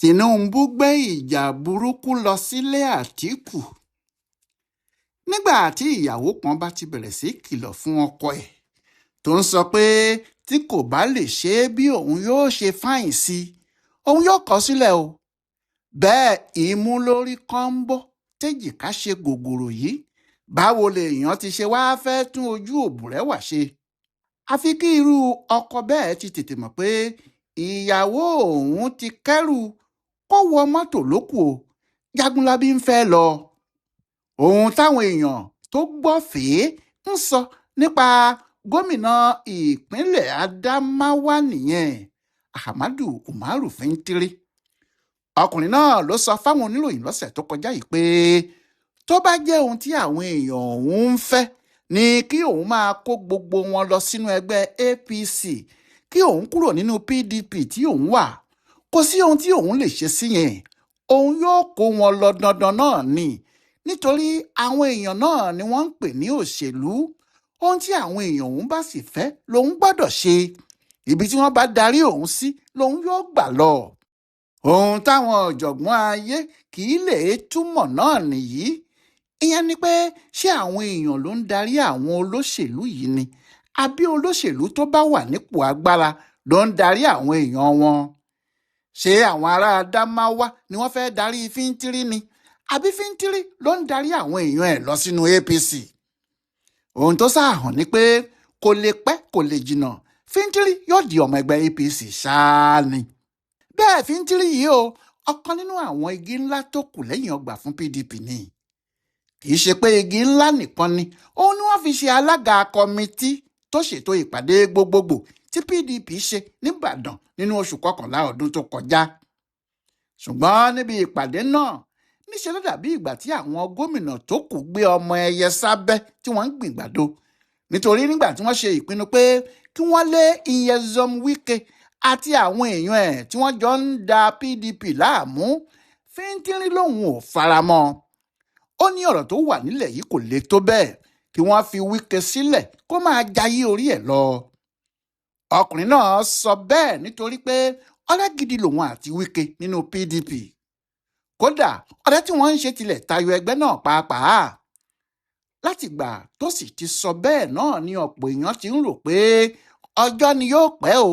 Tinubu gbé ìjà burúkú lọ sílé Àtìkù nígbà tí ìyàwó kan bá ti bẹ̀rẹ̀ sí í kìlọ̀ fún ọkọ ẹ̀ tó ń sọ pé tí kò bá lè ṣe é bí òun yóò ṣe fáìn sí i, òun yóò kọ̀ ọ́ sílẹ̀ o. Bẹ́ẹ̀ imú lórí kọ́ńbó téjìká ṣe gògòrò yìí, báwo lèèyàn ti ṣe wáá fẹ́ tún ojú òbúrẹ́wà ṣe? Àfi kí irú ọkọ bẹ́ẹ̀ ti tètè mọ̀ pé ìyàwó òun ti kẹ́rù kó wọ mọ́tò ló kù o, Jagunlabi ń fẹ́ lọ. Ohun táwọn èèyàn tó gbọ́ fèé ń sọ nípa gómìnà ìpínlẹ̀ Adamawa nìyẹn, Ahmadu Umaru Fintiri. Ọkùnrin náà ló sọ fáwọn oníròyìn lọ́sẹ̀ tó kọjá yìí pé tó bá jẹ́ ohun tí àwọn èèyàn òun ń fẹ́ ni kí òun máa kó gbogbo wọn lọ sínú ẹgbẹ́ APC, kí òun kúrò nínú PDP tí òun wà, kò sí ohun tí òun lè ṣe sí yẹn, òun yóò kó wọn lọ dandan náà ni, nítorí àwọn èèyàn náà ni wọ́n ń pè ní òṣèlú. Ohun tí àwọn èèyàn òun bá sì fẹ́ lòun gbọ́dọ̀ ṣe, ibi tí wọ́n bá darí òun sí lòun yóò gbà lọ. Ohun táwọn ọ̀jọ̀gbọ́n ayé kì í lè túmọ̀ náà nìyí. Ìyẹn ni pé ṣé àwọn èèyàn ló ń darí àwọn olóṣèlú yìí ni, àbí olóṣèlú tó bá wà nípò agbára ló ń darí àwọn èèyàn wọn? Ṣé àwọn ará Adamawa ni wọ́n fẹ́ darí Fintiri ni, àbí Fintiri ló ń darí àwọn èèyàn ẹ̀ lọ sínú APC? Ohun tó sáà hàn ni pé kò lè pẹ́ kò lè jìnnà, Fintiri yóò di ọmọ ẹgbẹ́ APC ṣáá ni. Bẹ́ẹ̀ Fintiri yìí o, ọ̀kan nínú àwọn igi ńlá tó kù lẹ́yìn ọgbà fún PDP ni. Kì í ṣe pé igi ńlá nìkan ni, òun ni wọ́n fi ṣe alága kọmitì tó ṣètò ìpàdé gbogbogbò tí PDP ṣe nìbàdàn nínú oṣù kọkànlá ọdún tó kọjá. Ṣùgbọ́n níbi ìpàdé náà, níṣẹ́ ló dàbí ìgbà tí àwọn gómìnà tó kù gbé ọmọ ẹyẹ sábẹ́ tí wọ́n ń gbìn gbàdo. Nítorí nígbà tí wọ́n ṣe ìpinnu pé kí wọ́n lé Nyesom Wike àti àwọn èèyàn ẹ̀ tí wọ́n jọ ń da PDP láàmú, Fintiri lòun ò faramọ́. Ó ní ọ̀rọ̀ tó wà nílẹ̀ yìí kò le tó bẹ́ẹ̀ kí wọ́n fi Wike sílẹ̀ kó máa jayé orí ẹ̀ lọ. Ọkùnrin náà sọ bẹ́ẹ̀ nítorí pé ọ̀rẹ́ gidi lòun àti Wike nínú PDP. Kódà ọ̀rẹ́ tí wọ́n ń ṣe tilẹ̀ tayọ ẹgbẹ́ náà pàápàá. Látìgbà tó sì ti sọ bẹ́ẹ̀ náà ni ọ̀pọ̀ èèyàn ti ń rò pé ọjọ́ ni yóò pẹ́ o,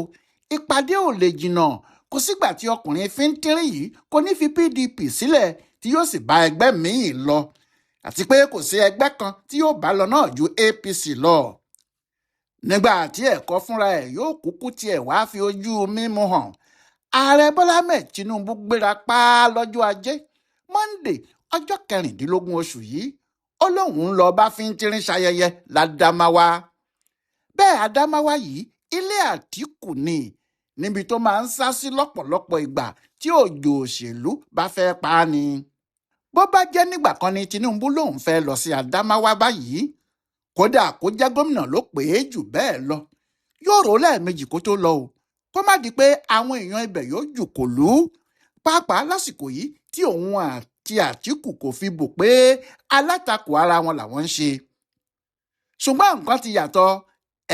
ìpàdé ò lè jìnnà, kò sígbà tí ọkùnrin Fintiri yìí kò ní fi PDP sílẹ̀ tí yóò sì bá ẹgbẹ́ míì lọ, àti pé kò sí ẹgbẹ́ kan tí yóò bá lọ náà ju APC lọ. Nígbà tí ẹ̀kọ́ fúnra ẹ̀ yóò kúkú tiẹ̀ wá fi ojú mímu hàn, Ààrẹ Bọ́lá Ahmed Tinubu gbéra pa lọ́jọ́ Ajé Monday ọjọ́ kẹrìndínlógún oṣù yìí, ó lóun ń lọ bá Fintiri ṣayẹyẹ làdámáwá. Bẹ́ẹ̀ Adámáwá yìí ilé Àtìkù ni, níbi tó máa ń sá sí lọ́pọ̀lọpọ̀ ìgbà tí òjò òṣèlú bá fẹ́ pa á ni. Bó bá jẹ́ nígbà kan ni Tinubu lòun fẹ́ lọ sí Adámáwá báyìí, kódà kó jẹ́ gómìnà ló pè é jù bẹ́ẹ̀ lọ, yóò rò ó lẹ́ẹ̀mejì kó tó lọ o, kó má di pé àwọn èèyàn ibẹ̀ yóò jù kò lú, pàápàá lásìkò yìí tí òun àti Àtìkù kò fi bò pé alátakò ara wọn làwọn ń ṣe. Ṣùgbọ́n nǹkan ti yàtọ̀,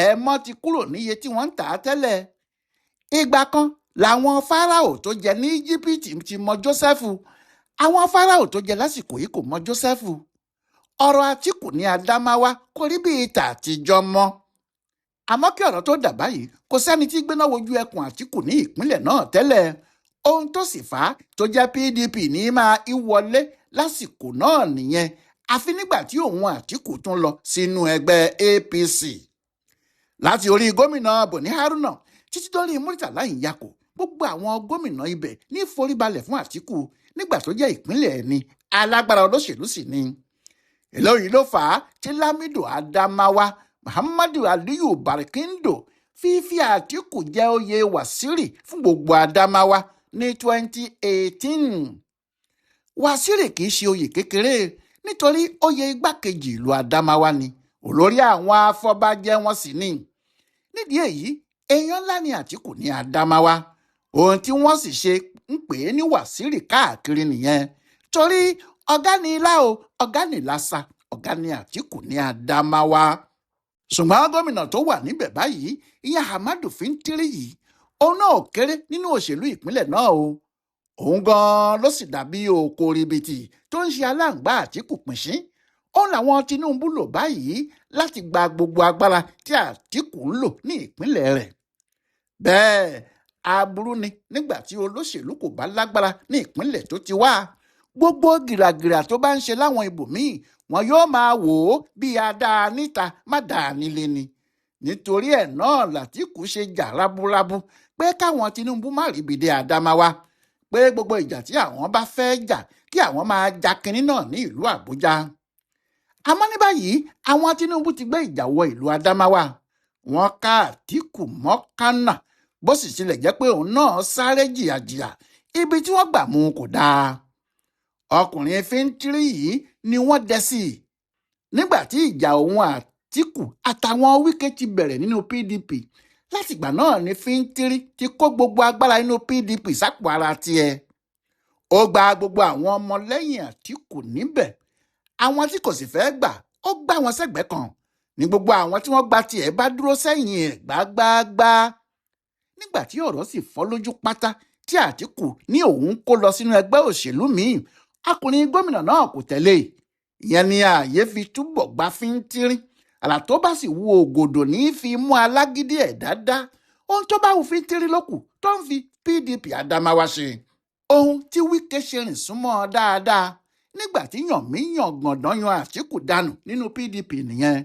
ẹ̀mọ́ ti kúrò níye tí wọ́n ń tà á tẹ́lẹ̀. Ìgbà kan làwọn Fáráò tó jẹ ní Íjíbítì ti mọ Jósẹ́fù, àwọn Fáráò tó jẹ lásìkò yìí kò mọ Jósẹ́fù. Ọ̀rọ̀ Àtìkù ní Adámáwá kò rí bíi tàtijọ́ mọ́. Àmọ́ kí ọ̀rọ̀ tó dà báyìí, kò sẹ́ni tí gbéná wojú ẹkùn Àtìkù ní ìpínlẹ̀ náà tẹ́lẹ̀. Ohun tó sì fà á tó jẹ́ PDP ní máa í wọlé lásìkò náà nìyẹn, àfi nígbà tí òun Àtìkù tún lọ sínú ẹgbẹ́ APC. Láti orí gómìnà Boni Haruna títí dórí Murtala Nyako, gbogbo àwọn gómìnà ibẹ̀ ní foríbalẹ̀ fún Àtìkù nígbà tó jẹ́ ìpínlẹ̀ ẹni alágbára olóṣèlú sì ni. Eléyìí ló fà á tí Lamido Adamawa Muhammadu Aliyu Barkindo fífi Àtìkù jẹ oyè wàsírí fún gbogbo Adamawa ní 2018. Wàsírí kì í ṣe oyè kékeré, nítorí oyè igbákejì ìlú Adamawa ni, olórí àwọn afọbajẹ wọn sì ni. Nídìí èyí, èèyàn ńlá ni Àtìkù ní Adamawa. Ohun tí wọ́n sì ṣe ń pè é ní wàsírí káàkiri nìyẹn, torí ọ̀gá ni ilá o, ọ̀gá ni làṣà, ọ̀gá ni Àtìkù ní Adamawa. Ṣùgbọ́n gómìnà tó wà níbẹ̀ báyìí, ìyẹn Ahmadu Fintiri yìí, òun náà ò kéré nínú òṣèlú ìpínlẹ̀ náà o. Òun gan-an ló sì dàbí òkò rìbìtì tó ń ṣe aláǹgbá Àtíkù pìnṣín. Òun làwọn Tinubu lò báyìí láti gba gbogbo agbára tí Àtíkù ń lò ní ìpínlẹ̀ rẹ̀. Bẹ́ẹ̀ aburú ni nígbà tí olóṣèlú kò bá lágbára ní ìpínlẹ̀ tó ti wá. Gbogbo gìràgìrà tó bá ń ṣe láwọn ibòmíì, wọn yóò máa wò ó bí adáa níta má dáa nílé ni. Nítorí ẹ̀ náà l'Àtíkù ṣe jà raburabu pé káwọn Tinubu má ríbi dé Adamawa, pé gbogbo ìjà tí àwọn bá fẹ́ jà kí àwọn máa ja kinní náà ní ìlú Àbújá. Àmọ́ ní báyìí, àwọn Tinubu ti gbé ìjà wọ ìlú Adamawa. Wọ́n ká Àtíkù mọ́ Kánà, bó sì tilẹ̀ jẹ́ pé òun náà sáré jìyàjìyà, ibi tí wọ́n gbà mú kò dáa. Ọkùnrin Fintiri yìí ni wọ́n dẹ sí i nígbà tí ìjà òun Àtíkù àtàwọn Wike ti bẹ̀rẹ̀ nínú PDP. Látìgbà náà ni Fintiri ti kó gbogbo agbára inú PDP sápò ara tiẹ̀. Ó gba gbogbo àwọn ọmọlẹ́yìn Àtíkù níbẹ̀. Àwọn tí kò sì fẹ́ gbà, ó gbá wọn sẹ́gbẹ̀ẹ́ kan ní gbogbo àwọn tí wọ́n gba tiẹ̀ bá dúró sẹ́yìn ẹ̀ gbágbáágbá. Nígbà tí ọ̀rọ̀ sì fọ́ lójú pátá tí Àtíkù ní òun kó lọ sínú ẹgbẹ́ òṣèlú míì, ọkùnrin gómìnà náà kò tẹ̀lé. Ìyẹn ni ààyè fi túbọ̀ gba Fintiri. Àlà tó bá sì wu ògòdò ní í fi mú alágídí ẹ̀ dáadáa. Ohun tó bá wù Fintiri ló kù tó ń fi PDP Adamawa ṣe. Ohun tí Wike ṣe rìn súnmọ́ dáadáa nígbà tí yànmíyàn gbọ̀ndán yan Àtíkù dànù nínú PDP nìyẹn.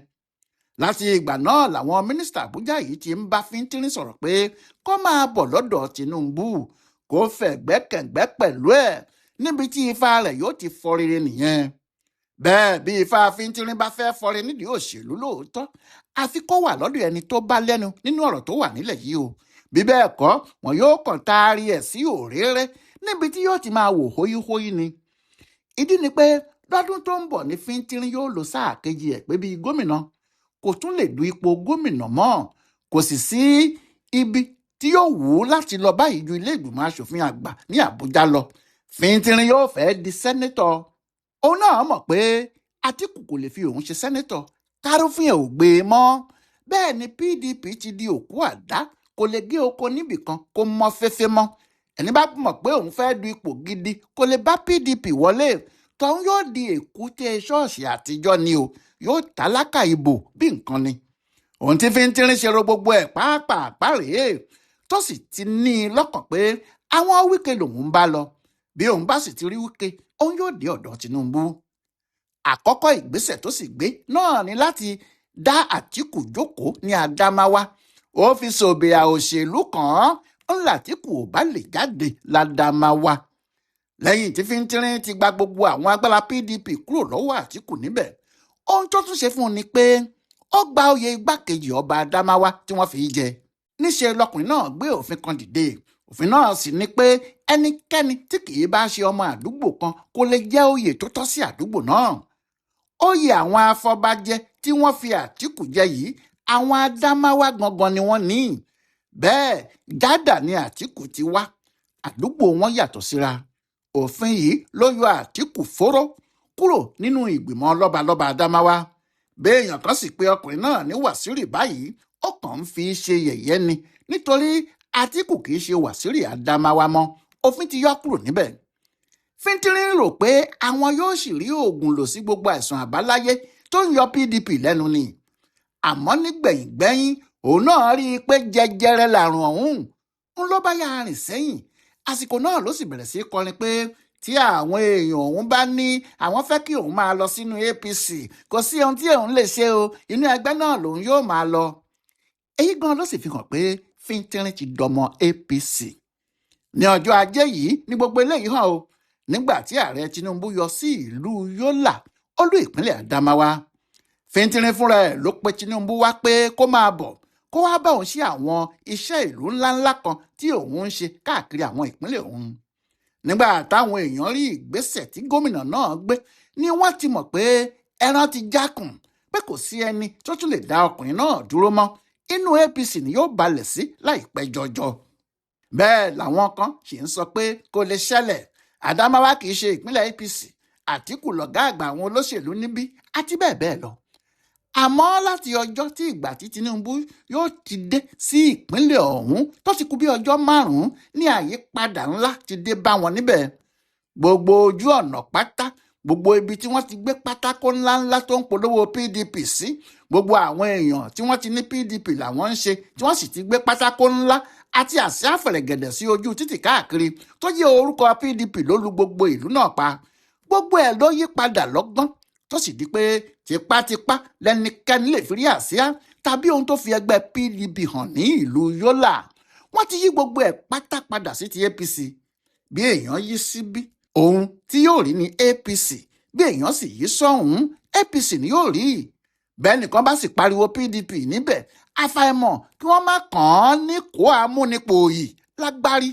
Láti ìgbà náà làwọn mínísítà Àbújá yìí ti ń bá Fintiri sọ̀rọ̀ pé kó máa bọ̀ lọ́dọ̀ Tinubu, kó fẹ̀gbẹ́kẹ̀gbẹ́ pẹ̀lú ẹ̀ níbi tí ifá rẹ̀ yóò ti fọ rere nìyẹn. Bẹ́ẹ̀ bí ifá Fintiri bá fẹ́ fọre nídìí òṣèlú lóòótọ́, àfi kó wà lọ́dọ̀ ẹni tó bá lẹ́nu nínú ọ̀rọ̀ tó wà nílẹ̀ yìí o. Bí bẹ́ẹ̀ kọ́, wọn yóò kàn taari ẹ̀ sí òréré níbi tí yóò ti máa wò hóyíhóyí ni. Ìdí ni pé lọ́dún tó ń bọ̀ ní Fintiri yóò lò sáà kejì ẹ̀ pé bíi gómìnà kò tún lè du ipò gómìnà mọ́. Kò sì sí ibi tí yóò wù ú láti lọ báyìí ju ilé ìgbìmọ̀ asòfin àgbà ní Àbújá lọ. Fintiri yóò fẹ́ di sẹ́nẹ́tọ̀. Òun náà mọ̀ pé Àtíkù kò lè fi òun ṣe sẹ́nẹ́tọ̀, kárúfin ẹ̀ ò gbé e mọ́. Bẹ́ẹ̀ ni PDP ti di òkú àdá, kò lè gé oko níbìkan kó mọ́ féfé mọ́. Ẹni bá mọ̀ pé òun fẹ́ du ipò gidi kò lè bá PDP wọlé. Tọ́hún yóò di èkúté ṣọ́ọ̀ṣì àtijọ́ ni o, yóò tálákà ìbò bí nǹkan ni. Òun ti Fintiri ṣe ro gbogbo ẹ̀ pàápàá rèé, tó sì ti ní i lọ́kàn pé àwọn Wike lòun ń bá lọ. Bí òun bá sì ti rí Wike, òun yóò dé ọ̀dọ̀ Tinubu. Àkọ́kọ́ ìgbésẹ̀ tó sì gbé náà ni láti dá Àtíkù jókòó ní Adamawa. Ó fi sòbìà òṣèlú kàn án ńlá Àtíkù ò bá lè jáde ládàmáwa. Lẹ́yìn tí Fintiri ti gba gbogbo àwọn agbára PDP kúrò lọ́wọ́ Àtíkù níbẹ̀, ohun tó tún ṣe fún un ni pé ó gba oyè igbákejì ọba Adamawa tí wọ́n fi jẹ. Níṣe lọkùnrin náà gbé òfin kan dìde. Òfin náà sì ni pé ẹnikẹ́ni tí kì í bá ṣe ọmọ àdúgbò kan kò lè jẹ́ oyè tó tọ́ sí àdúgbò náà. Oyè àwọn afọbajẹ tí wọ́n fi Àtíkù jẹ yìí, àwọn Adamawa gangan ni wọ́n ní. Bẹ́ẹ̀ Jádà ni Àtíkù ti wá, àdúgbò wọn yàtọ̀ síra. Òfin yìí ló yọ Àtíkù fóró kúrò nínú ìgbìmọ̀ lọ́balọ́ba Adamawa. Béèyàn kan sì pé ọkùnrin náà ní Wàsíìrì báyìí, ó kàn ń fi ṣe yẹ̀yẹ́ ni, nítorí Àtíkù kì í ṣe Wàsíìrì Adamawa mọ́, òfin ti yọ kúrò níbẹ̀. Fintiri rò pé àwọn yóò sì rí oògùn lò sí gbogbo àìsàn àbáláyé tó ń yọ PDP lẹ́nu ni. Àmọ́ nígbẹ̀yìngbẹ́yín òun náà rí i pé jẹjẹrẹ làrùn ọ̀hún ń ló bá yára rìn sẹ́yìn. Àsìkò náà ló sì bẹ̀rẹ̀ sí í kọrin pé tí àwọn èèyàn òun bá ní àwọn fẹ́ kí òun máa lọ sínú APC, kò sí ohun tí òun lè ṣe o, inú ẹgbẹ́ náà lòun yóò máa lọ. Èyí gan ló sì fi hàn pé Fintiri ti dọmọ APC. Ní ọjọ́ ajé yìí ní gbogbo eléyìí hàn o, nígbà tí ààrẹ Tinubu yọ sí ìlú Yola, olú ìpínlẹ̀ Adamawa. Fintiri fúnra ẹ̀ ló pe Tinubu wá pé kó máa bọ̀, kó wá bá òun ṣe àwọn iṣẹ́ ìlú ńláńlá kan tí òun ń ṣe káàkiri àwọn ìpínlẹ̀ òun. Nígbà táwọn èèyàn rí ìgbésẹ̀ tí gómìnà náà gbé ni wọ́n ti mọ̀ pé ẹran ti jákùn, pé kò sí ẹni tó tún lè dá ọkùnrin náà dúró mọ́. Inú APC ni yóò balẹ̀ sí láìpẹ́ jọjọ. Bẹ́ẹ̀ làwọn kan ṣì ń sọ pé kò lè ṣẹlẹ̀, Adamawa kì í ṣe ìpínlẹ̀ APC, Àtíkù lọ̀gá àgbà àwọn olóṣèlú níbí àti bẹ́ẹ̀ bẹ́ẹ̀ lọ. Àmọ́ láti ọjọ́ tí ìgbà tí Tinubu yóò ti dé sí ìpínlẹ̀ ọ̀hún tó ti kù bí ọjọ́ 5 ní àyípadà ńlá ti dé bá wọn níbẹ̀. Gbogbo ojú ọ̀nà pátá, gbogbo ibi tí wọ́n ti gbé pátákó ńláńlá tó ń polówó PDP sí, gbogbo àwọn èèyàn tí wọ́n ti ní PDP làwọn ń ṣe, tí wọ́n sì ti gbé pátákó ńlá àti àsíá fẹ̀rẹ̀gẹ̀dẹ̀ sí ojú títì káàkiri tó jẹ́ orúkọ PDP ló lu gbogbo ìlú náà pa. Gbogbo ẹ̀ ló yí padà lọ́gán tó sì di pé tipátipá lẹ́nikẹ́ni lè fi rí àsíá tàbí ohun tó fi ẹgbẹ́ PDP hàn ní ìlú Yólà. Wọ́n ti yí gbogbo ẹ̀ pátá padà sí ti APC. Bí èèyàn yí síbí, ohun tí yóò rí ní APC, bí èèyàn sì yí sọ́hùn, APC ni yóò rí. Bẹ́ẹ̀ nìkan bá sì pariwo PDP níbẹ̀, àfàìmọ̀ kí wọ́n má kàn án ní kó amúnipòòyì lágbárí.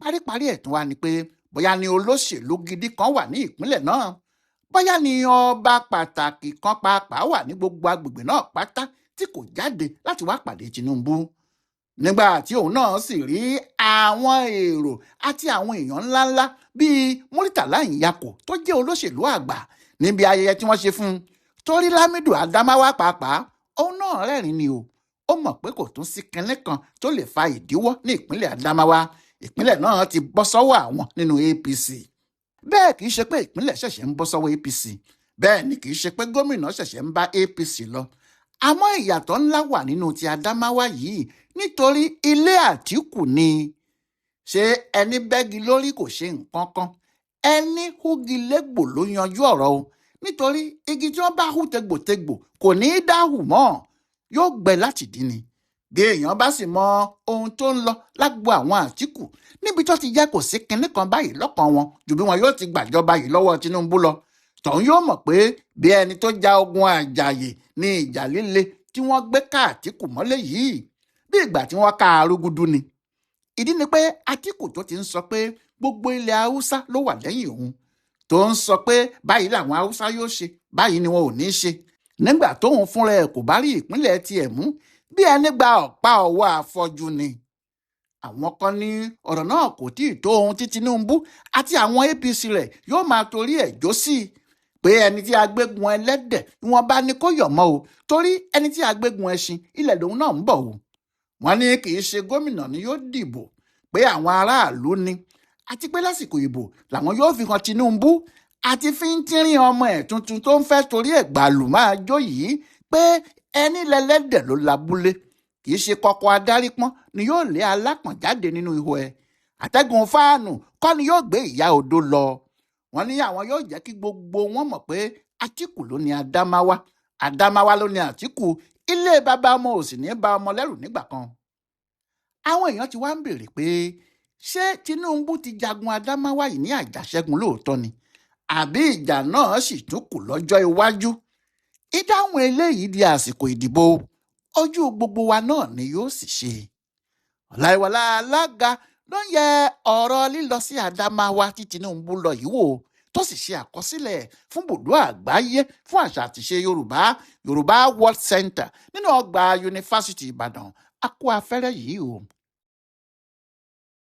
Paríparí ẹ̀ tún wá ni pé bóyá ni olóṣèlú gidi kan wà ní ìpínlẹ̀ náà, bóyá ni ọba pàtàkì kan pàápàá wà ní gbogbo agbègbè náà pátá tí kò jáde láti wá pàdé Tinubu. Nígbà tí òun náà sì rí àwọn èrò àti àwọn èèyàn ńláńlá bíi Muritàlá Ìyàkó tó jẹ́ olóṣèlú àgbà níbi ayẹyẹ tí wọ́n ṣe fún un, torí Lamido Adamawa pàápàá, òun náà rẹ́rìn-ín ni o. Ó mọ̀ pé kò tún sí kinní kan tó lè fa ìdíwọ́ ní ìpínlẹ̀ Adamawa. Ìpínlẹ̀ náà ti bọ́ sọ́wọ́ àwọn nínú APC. Bẹ́ẹ̀ kì í ṣe pé ìpínlẹ̀ ṣẹ̀ṣẹ̀ ń bọ́ sọ́wọ́ APC, bẹ́ẹ̀ ni kì í ṣe pé gómìnà ṣẹ̀ṣẹ̀ ń bá APC lọ. Àmọ́ ìyàtọ̀ ńlá wà nínú ti Adamawa yìí nítorí ilé Àtíkù ni. Ṣé ẹni bẹ́gi lórí kò ṣe nǹkan kan, ẹni húgi légbò ló yanjú ọ̀rọ̀ o. Nítorí igi tí wọ́n bá hú tegbòtegbò kò ní í dáhù mọ́, yóò gbẹ láti dín ni. Bí èèyàn bá sì mọ ohun tó ń lọ lágbo àwọn Àtíkù níbi tó ti jẹ́ kò sí kinní kan báyìí lọ́kàn wọn ju bí wọn yóò ti gbàjọba yìí lọ́wọ́ Tinubu lọ, tọ̀hún yóò mọ̀ pé bí ẹni tó ja ogun Àjàyè ní ìjà líle tí wọ́n gbé ká Àtíkù mọ́lẹ̀ yìí, bí ìgbà tí wọ́n ká arúgúdú ni. Ìdí ni pé Àtíkù tó ti ń sọ pé gbogbo ilẹ̀ Haúsá ló wà lẹ́yìn òun, tó ń sọ pé báyìí làwọn Haúsá yóò ṣe, báyìí ni wọn ò ní ṣe, nígbà tóun fúnra ẹ̀ kò bá rí ìpínlẹ̀ tiẹ̀ mú bí ẹni gba ọ̀pá ọwọ́ afọ́jú ni. Àwọn kan ní ọ̀rọ̀ náà kò tí ì tó ohun tí Tinubu àti àwọn APC rẹ̀ yóò máa torí ẹ̀ jó sí i, pé ẹni tí agbégun ẹlẹ́dẹ̀ ni wọ́n bá ní kó yọ̀ mọ́ o, torí ẹni tí agbégun ẹṣin ilẹ̀ lòun náà ń bọ̀ o. Wọ́n ní kì í ṣe gómìnà ni yóò dìbò, pé àwọn aráàlú ni, àti pé lásìkò ìbò làwọn yóò fi hàn Tinubu àti fíntínrín ọmọ ẹ̀ tuntun tó ń fẹ́ torí ẹ̀ gbàlù máa jó yìí pé ẹni lẹ́lẹ́dẹ̀ ló labúlé, kì í ṣe kọkọ adarí pọ́n ni yóò lé alápọ̀n jáde nínú ihò ẹ̀, àtẹ̀gùn fáànù kọ́ ni yóò gbé ìyá odó lọ. Wọ́n ní àwọn yóò jẹ́ kí gbogbo wọn mọ̀ pé Àtíkù ló ní Adamawa, Adamawa ló ní Àtíkù, ilé bàbá ọmọ ò sì ní bá ọmọ lẹ́rù nígbà kan. Àwọn èèyàn ti wá ń béèrè pé ṣé Tinubu ti jagun Adamawa yìí ní àjàṣẹ́gun lóòótọ́ ni, àbí ìjà náà sì tún kù lọ́jọ́ iwájú? Ìdáhùn eléyìí di àsìkò ìdìbò, ojú gbogbo wa náà ni yóò sì ṣe. Ọláìwọlá Alága ló ń yẹ ọ̀rọ̀ lílọ sí Adamawa tí Tinubu lọ yìí wò, tó sì ṣe àkọsílẹ̀ fún bùdó àgbáyé fún àṣà àtìṣe Yorùbá, Yorùbá World Center nínú ọgbà Yunifásítì Ìbàdàn. A kó afẹ́rẹ́ yìí o.